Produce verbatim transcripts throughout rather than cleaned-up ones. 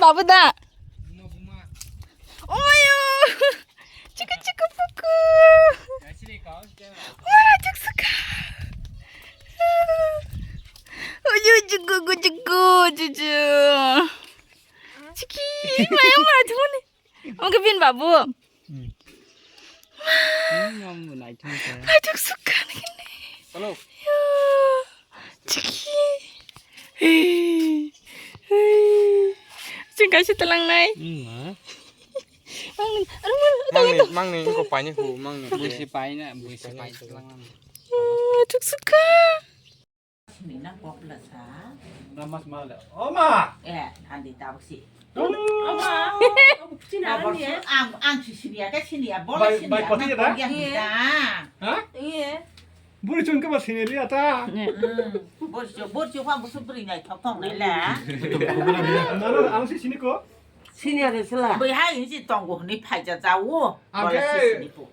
Apa da? Oyo. Chuku chuku puku. Wala chuk suka. Oyo chuku chuku chuku. Chiki, maya maya thumuni. Oke pin babu. Hmm. Hmm, naithok suka nini. Hello. Yo. Chiki. Hey. Hey. Ching kaisa talang nai. Hmm, ha? Mangni, anu, anu, anu, anu. Mangni, mangni, ko paini hu, mangni. Buisi paina, buisi paina talang nang. Oh, chuk suka. Sini na kok la sa. Na mas mal da. Oma! Eh, andi tabuk si. Oma! Sini andi. Ang, ang si sini ya, ke sini ya, bola sini ya. Bai, bai, pati ya da? Iya. Ha? Iya. Buri chun ke ba sini liya ta. Hmm. Buri chun, buri chun pa busu buri nai thok thok nai la. Mana ang si sini ko? Sini ya sila. Bai hai si tonggo ni phai ja jawo. Bola si sini ko.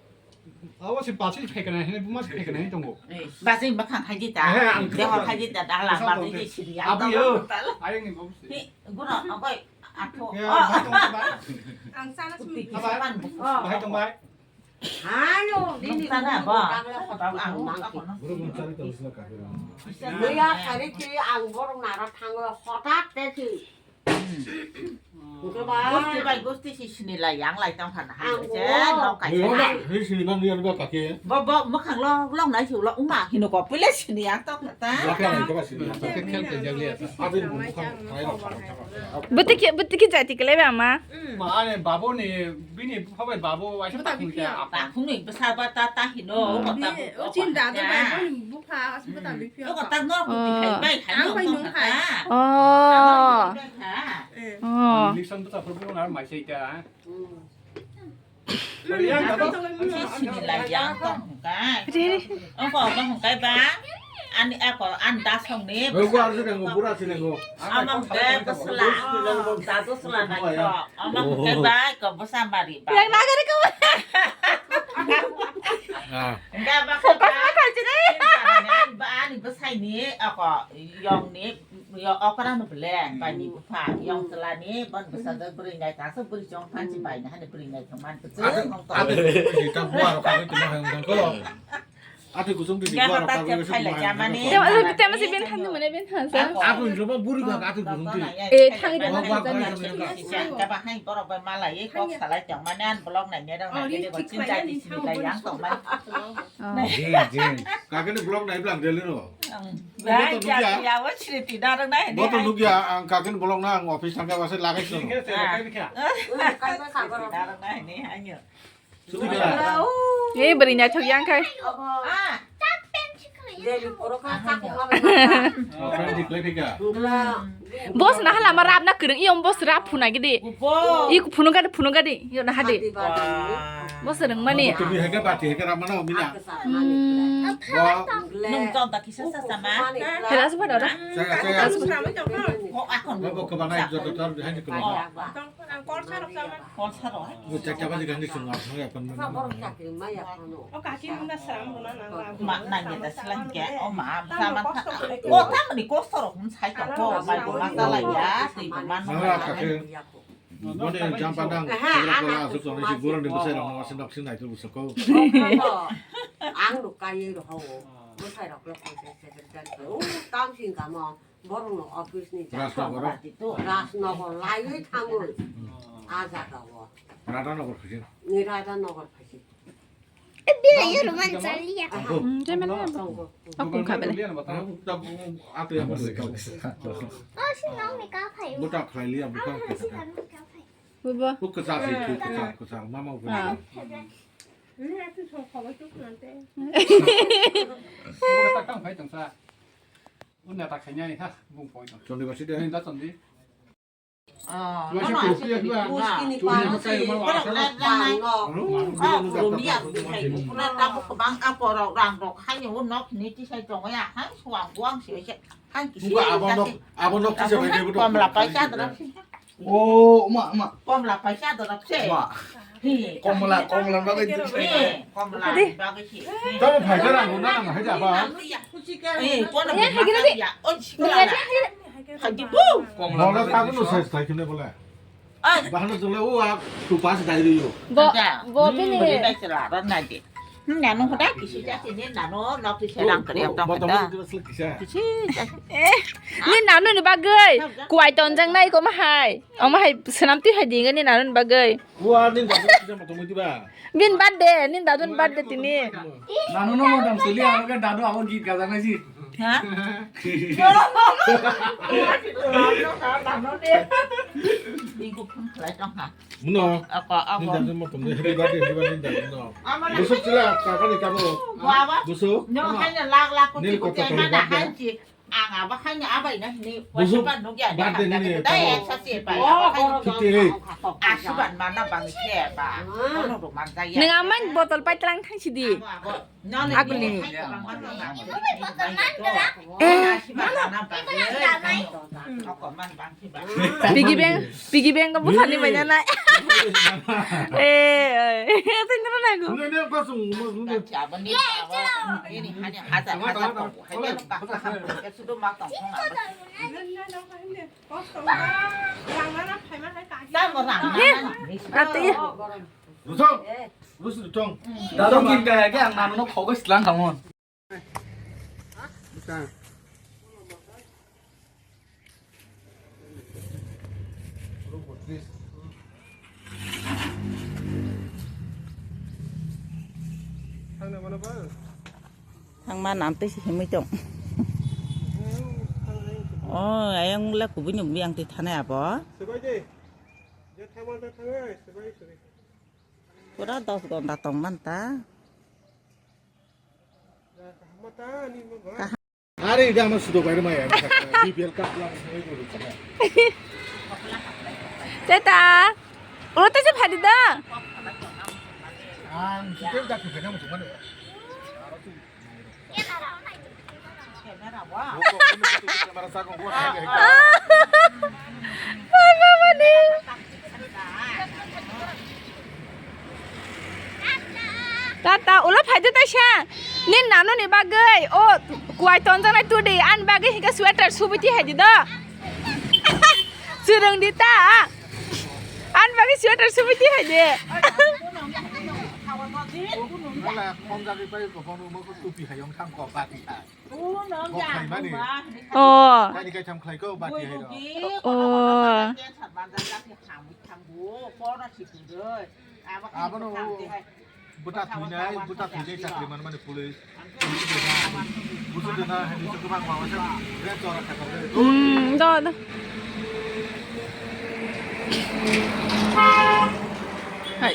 Abo se bachwi phaikana hene, buma se phaikana hene tongo. Bachwi bwkhang khai di ta. He, ang deho khai di ta, dala bachwi di sidi. Abo yo. Ayang ni babu se. Ni, guna, agoi, atho. Ya, oh. Bahai tong bai. Ang sana sumi. Bahai tong bai. Halo, nini sana ba. Guru guru chari tong sila ka. Muya sari ti ang borok nara thango hotat te ti. Gosti bai gosti si sini lai yang lai tong khana hai se nok kai se. Ni sini ban riya ba kake. Bo bo makhang long long nai su lo uma hino ko pule sini yang tong khata. Kake ni ko ba sini. Kake khel ke jagli ata. Abin bu khang kai ro. Butiki butiki jati kele ba ma. Ma ane babu ni bini phabai babu waisa ta khung ya. Ta khung ni basa ba ta ta hino ko ta. O chin da do bai bo ni bu pha as bu ta bi phi. Ko ta no ko ti khai bai khai no ko ta. Oh. Oh. Election bwsa phuru phuru nang mai se ita. Sini lai yang tong hwnkhe. Ongko omo hwnkhe ba. Ani ako ani dasong ni. Omo hwnkhe bwsla. Dadu sla nai ko. Omo hwnkhe ba ko bwsa mari ba. Yang nagari ko. Hwnkhe ba ko ba. Ba ani bwsai ni ako yong ni. Yo, okra no bele, bai ni bupha, yong chwla ni, bon bwsa de bwrwi nai ta, so bwrwi chong phan chi bai na, hani bwrwi nai thang man, kuchung hong tong. Ate, ate, ate, kusung di, kusung di, kusung di. Tema, tema si ben than mane ben than sa. Ate, kusung di. Eh, thang di, thang di. Ka ba hai borok bai mala, ye kok salai tong mane, an blog nai ne rok nai ne, chin jai di sini lai yang tong mane. Jing, jing. Kakini blog nai blang deli no. Bai, ya, ya, o sini tidak ada nai. Boto nugya, ang kakini blog na, ang office thangka wase lagai sini. Tidak ada nai ni, hanya. Sudah. Eh, beri nyachok yang kai. Boss na hala ma rap na kereng, iyo boss rap phuna gede. Iyo phunu gade, phunu gade, iyo na hade. Boss reng mani. Tumi hake bati hake rap mana omina. Hmm. Nung jom ta kisa sa sama. Hela su pada ora. Saya, saya. Ko akon. Bo ko bana joto tar hai ko. Kol saro. Bo chakta baji gandhi sunga, sunga pan. Ma nang ta silang ke, o ma sama. O ta mani ko soro hun sai to ko, mai ko ma ta la ya, ti ko man. Mana kake. Boni jam pandang, sebelah bola asuk song si gurang di besai rong masih nak sinai tu besok ko. Ang lukai roh. Besai rok le. O tam sing kamo. Borokno office ni Rajnagar. Rajnagar laiwi thangwi. Hmm. A jaga o. Radhanagar phaising. Ni Radhanagar phaising. Eh, bia, ya, Roman, chaliya. Ako. Hmm, jai mana? Ako. Ako kha bele. Ako ya. Oh, si nong ni ka phai. Buta khlai liya, buta. Bubo. Bu kwchak si, kwchak, kwchak, mama bu. Ah. Ni ati so khabai tu nante. Buta tang phai tang sa. Unna ta khainai ha, bung poi tong. Chondibasi de. Ni da chondi. Ah, no, no, no, si, si, si, borok le rang nai. Ah, Romia, si, si, si, pura tabuk kebang, ah, borok rang rok, hai, o nok ni ti sai tong ya, hai, suang buang si, si, hai, si, buka abang nok, abang nok ti sai bai, komla paisa dorap si. Oh, ma, ma. Komla paisa dorap se. Ma. He. Komla, komla bagai tu. He, komla bagai se. Tamu phai jara guna na hai jaba. Eh, kono ya, hai gini. Ya, oh, si komla. Hai di bu. Komla bagai tu. Bola tamu no size thai kene bola. Bahano jole o a tu pas dai ri yo. Bo, bo bini. Bini dai sila ran nai di. Hmm, nanu hoda kisi jati ni nanu nok ti serang kari abdong hoda. Botom ni sila kisa. Kisi jati. Eh, ni nanu ni bagwi. Kuai tonjang nai ko mahai. O mahai senam twi hai dinga ni nanu ni bagwi. Wa ni dadu kisa motom di ba. Bin birthday, nin dadun birthday tini. Nanu no modam suli abo ke dadu abo git gajak nai si. Ha? Bingko phun khlai tong ha. Muno. Ako, ako. Nin dadun modam de happy birthday, happy birthday nin dadun no. Busuk sila kaka ni kabo. Baba. Busuk. Nyo hanya lak lak ko. Nin ti ko kota te mana birthday. Hanchi. Ang abo haino abai na hini. Busu, wasapan nugya ni birthday hamya nini ni dai tamo. Eksa si bai. Oh, abo haino. Fifty eight. Asiban mana bang si ba. Ah. Kono do man jaya. Nang amai botol pai tlang thang sidi. Abo, abo. Nani aguli. Ni hai ko bang mana bang. Eh. Asiban mana bang. Ako man bang si ba. Piggy bank. Piggy bank ko bukan ni banyak nai. Eh, eh. Tengok na aku. Ini, ini apa sung? Ini. Ini hanya hajar, hajar kok. Hanya lupa. Ya sudah makan. Ati. Rusong. Rusong. Dado kin kaya kaya ang nanu no khogo silang kamu. Thangma nam tei se himui tong. O ayang le kubui ni biyang twi thanai abo. Pura dos gonda tong man ta. Are ida ama sudo bai maya. B P L card lang. Teta. Ulo tesa phadi da. Ang sike da tu kena musuh mana. Tata, ulo phaidi taisa. Nin nanu ni bagwi, o kuai tonjaknai tudi, ani bagwi hingke sweater subui ti haidi do. Chwrwng di ta. Ani bagwi sweater subui ti haidi. Wala, khonjagwi pai, kophano, moko tupi hayong thang ko, bati hai. Bo khaimani. Oh. Kaini kaitham khlaiko bati hai rok. Oh. Abono bwta thwinai, bwta thwinai chakri manmani police. Busu dena, busu dena, hini se kwbang mama se, red jora khatar. Hmm, do, do. Hai.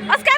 Aska